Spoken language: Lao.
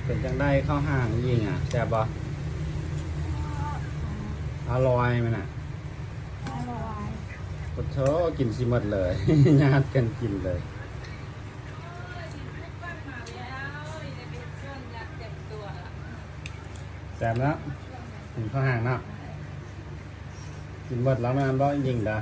ເປັນຈັ່ງໃດເຂົ້າຫ້າງຍິງອະ ແຊບບໍ່? ອະລ່ອຍແມ່ນນະ? ອະລ່ອຍ. ໂອ້ໂທ ກິນຊິໝົດເລີຍ ຍາດກັນກິນເລີຍ. ແຊບເນາະ ກິນເຂົ້າຫ້າງເນາະ. ກິນໝົດແລ້ວແມ່ນບໍ່ຍິງດາ?